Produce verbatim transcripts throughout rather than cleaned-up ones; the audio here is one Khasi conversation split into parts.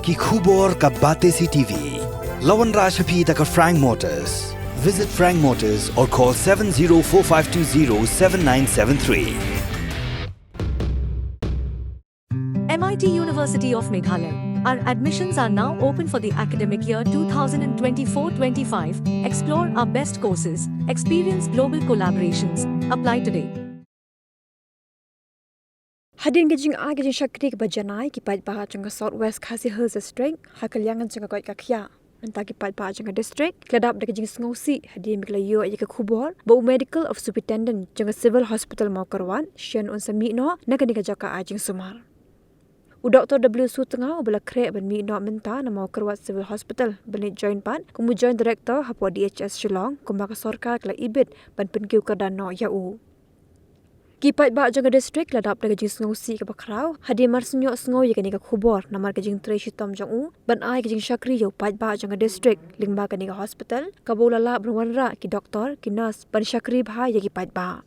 Ki khubor ka Batesi T V. La wanrah sha phi da ka Frank Motors. Visit Frank Motors or call seven zero four five two zero seven nine seven three. M I T University of Meghalaya. Our admissions are now open for the academic year two thousand twenty-four twenty-five. Explore our best courses, experience global collaborations. Apply today. Hadien ka jingai ka jingshakri kaba janai, ki paidbah jong ka South West Khasi Hills District ha ka liang jong ka koit ka khiah. Mynta ki paidbah jong ka district ki la dap da ka jingsngewsih hadien ba ki la ïoh ïa ka khubor ba u Medical Officer Superintendent jong ka Civil Hospital Mawkyrwat, shen un sa mih noh na kane ka jaka ai jingsumar. U Doktor W Sutnga, uba la khreh ban mih noh mynta na Mawkyrwat Civil Hospital ban leit join pat kum u Joint Director hapoh D H S Shillong, kumba ka sorkar ka la ibit ban pynkiew kyrdan noh ïa u. Ki paidbah jong ka district la dap da ka jingsngewsih kaba khraw hadien mar shu ïohsngew ïa kane ka khubor namar ka jingtrei shitom jong u ban ai ka jingshakri ïa u paidbah jong ka district lyngba kane ka hospital, kaba u la lah ban wanrah ki doktor, ki nurse ban shakri bha ïa ki paidbah.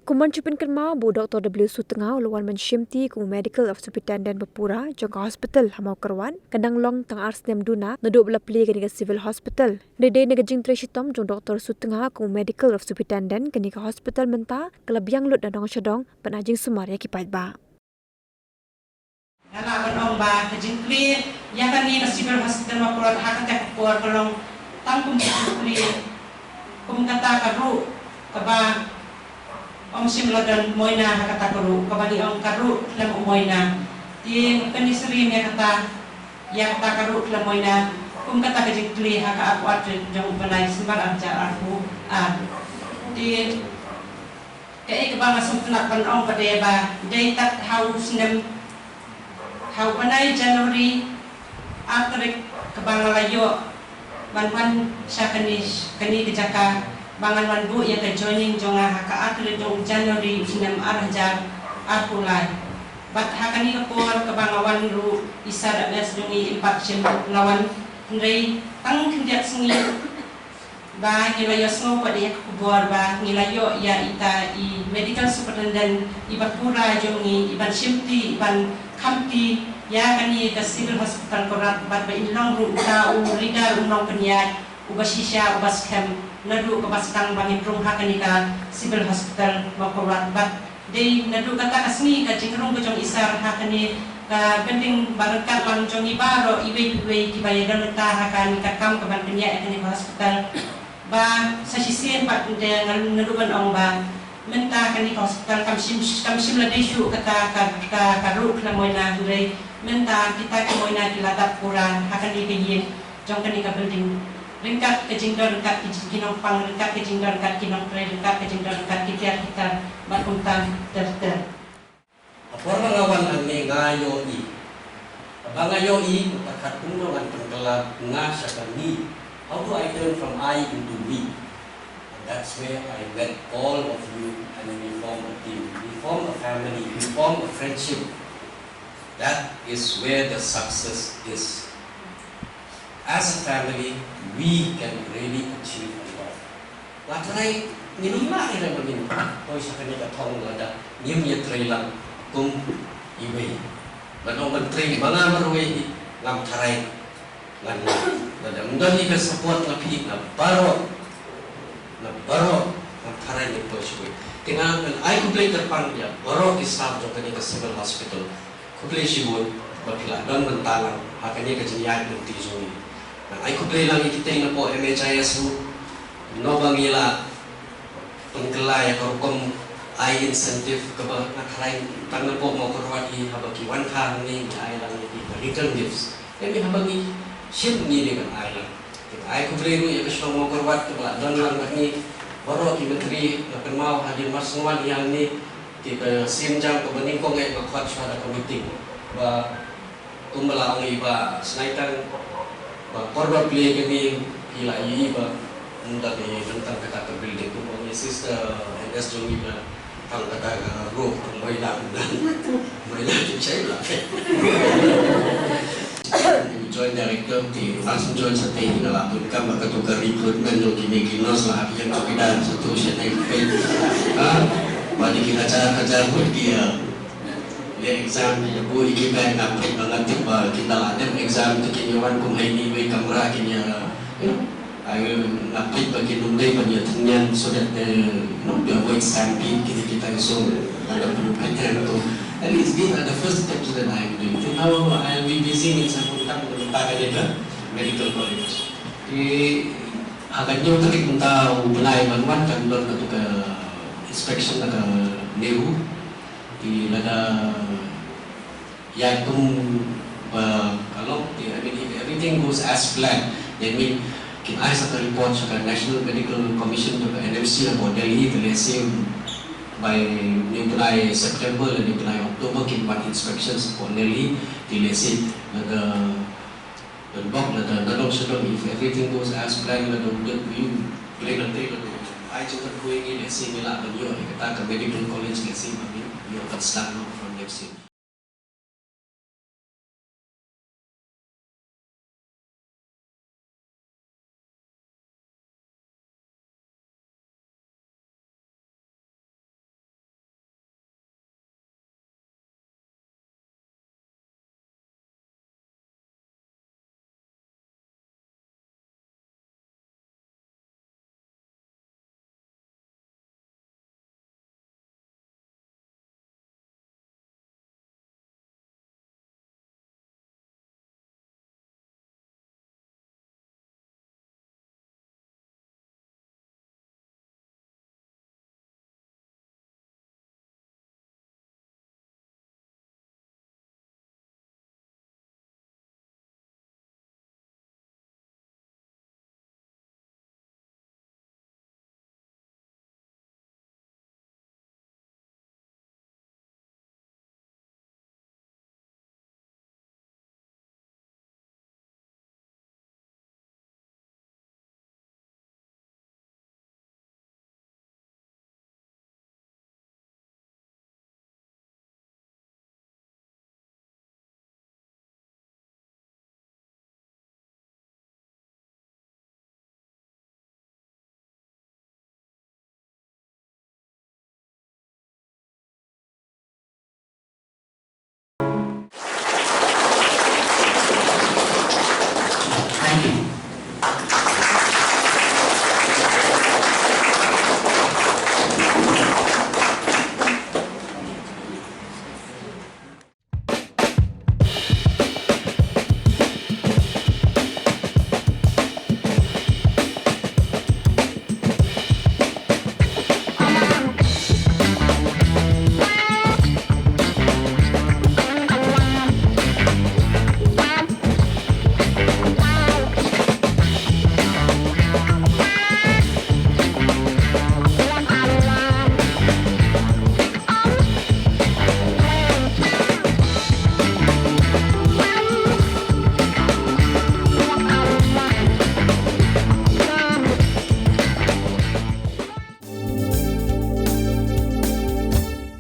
Kum ban shu pynkynmaw ba u Doktor W Sutnga u la wan ban shimti kum u Medical Officer Superintendent ba pura jong ka hospital ha Mawkyrwat, ka dang long tang ar snem duna naduh ba la plie kane ka Civil Hospital. Hynrei dei na ka jingtrei shitom jong u Doktor Sutnga kum u Medical Officer Superintendent, kane ka hospital mynta ka la biang lut na dong sha dong ban ai jingsumar ïa ki paidbah. Nga lah ban ong ba ka jingplie ïa kane ka Civil Hospital Mawkyrwat ha kata ka por ka long tang kum ka jingplie kum kata ka ruh kaba ym shym la don moina ha kata ka ruh, kaba ngi ong ka ruh khlem moina. Te nga pynsyriem ïa kata, ïa kata ka ruh khlem moina kum kata ka jingplie ha ka arphew ar tarik jong u bnai December arhajar arphew ar. Te kaei kaba nga sngewtynnat ban ong pat dei ba dei tad ha u snem, ha u bnai January ar tarik, kaba nga la ïoh ban wan sha kane, kane ka jaka ba ngan wan buh ïa ka joining jong nga ha ka ar tarik jong u January u snem arhajar arphew lai. Bad ha kane ka por kaba nga wan ruh i Sir M S jong ngi im pat shym la wan, hynrei tang khyndiat sngi ba ngi la ïohsngew pat ïa ka khubor ba ngi la ïoh ïa ita i Medical Superintendent iba pura jong ngi, iban shimti, iban khamti ïa kane ka Civil Hospital Mawkyrwat, bad ba in long ruh uta u leader, u nongpynïaid uba shisha, uba skhem naduh kaba sdang ba ngin rung ha kane ka Civil Hospital Mawkyrwat. Bad dei naduh kata ka sngi ka jingrung ka jong i Sir ha kane ka building ba ryngkat lang jong ngi baroh iwei pa iwei kiba ïadon bynta ha kane ka kam kaban pynïaid ïa kane ka hospital, ba sa shisien pat nte ngan naduh ban ong ba mynta kane ka hospital kam shym, kam shym la dei shuh kata ka, ka, ka ruh khlem moina, hynrei mynta kita ki moina ki la dap pura ha kane ka ïing jong kane ka building. Ryngkat ka jingdon ryngkat ki, ki nongpang, ryngkat ka jingdon ryngkat ki nongtrei, ryngkat ka jingdon ryngkat ki tiar ki tar bad kumta ter ter. Ha por ba nga wan hangne nga ïohi, haba nga ïohi, mynta khat kumno ngan pynkylla nga sha ka ngi. How do I turn from I into we? And that's where I met all of you and we form a team. We form a family. We form a friendship. That is where the success is. As a family, we can really achieve a lot. Nga tharai ngin ym lah ïa ka ba ngin poi sha kane ka thong lada ngim ïatrei lang kum iwei. Ban ong ban trei ma nga marwei hi ngam tharai. Ngan lah, lada ym don ïa ka support na phi na baroh, na baroh ngam tharai ngin poi shawei. Te nga ngan ai khublei kyrpang ïa baroh ki staff jong kane ka Civil Hospital. Khublei shibun ba phi la don bynta lang ha kane ka jingïaid lynti jong ngi. Ngan ai khublei lang ïa kitei na poh M H I S ruh, kumno ba ngi la pynkylla ïa ka rukom ai incentive kaba nga tharai tang na poh Mawkyrwat hi, haba ki wan kha hangne ngi ai lang ïa ki ka return gifts. Te ngi haba ngi shim ngi dei ban ai lang. Te ai khublei ruh ïa ka shnong Mawkyrwat kaba la don lang bad ngi. Baroh ki myntri, nga kynmaw hadien mar sngewbha ïa ngi, te ka sien jam kaba nyngkong eh nga khot shuwa da ka meeting ba kumba la ong i Bah Sniper, ba por ba plie kane phi la ïohi ba ym don ei ei tang kata ka building, kumba ong i Sister Agnes jong ngi ba tang kata ka roof, kumba i la ong, kumba i la ong shai la. Joint Director, te nga shu join sa te nga la pun kam ba katu ka recruitment jong kine ki nurse la ha ki ïing chowkidar sa tu sha ne phi. Ha? Ba dei ki hajar hajar ngut ki, ah, ïa exam, ïa buh ïa ki bank, nga peit ba nga tip ba kin da la dep Te kin ïa wan kum ha ine iwei i kamra kin ïa, you know, I will, nga peit ba kin ym dei ban ïa thynnian so that the, you know, to avoid stampede, kine kita ki song ada perlu pattern tu. At least these are the first steps that I am doing. Te now I'll be busy with some, tang mynta ka dei ka medical college. Te ha ka hynñiew tarik mynta u bnai ban wan kan don katu ka inspection na ka NEHU. Te lada ïa kum ba ka long, I mean, if everything goes as planned, then kin ai sa ka report sha ka National Medical Commission jong ka NMC hapoh Delhi, te lehse by, une u bnai September lane u bnai October kin wan inspection hapoh Delhi, te lehse lada, lada bok lada nadong shadong, if everything goes as planned, lada u dep ïa u Blei lynti lada u ai jingkyrkhu ïa ngi, lehse ngi lah ban ïoh ïa kata ka medical college, lehse ba ngi ïoh ban start noh from next year.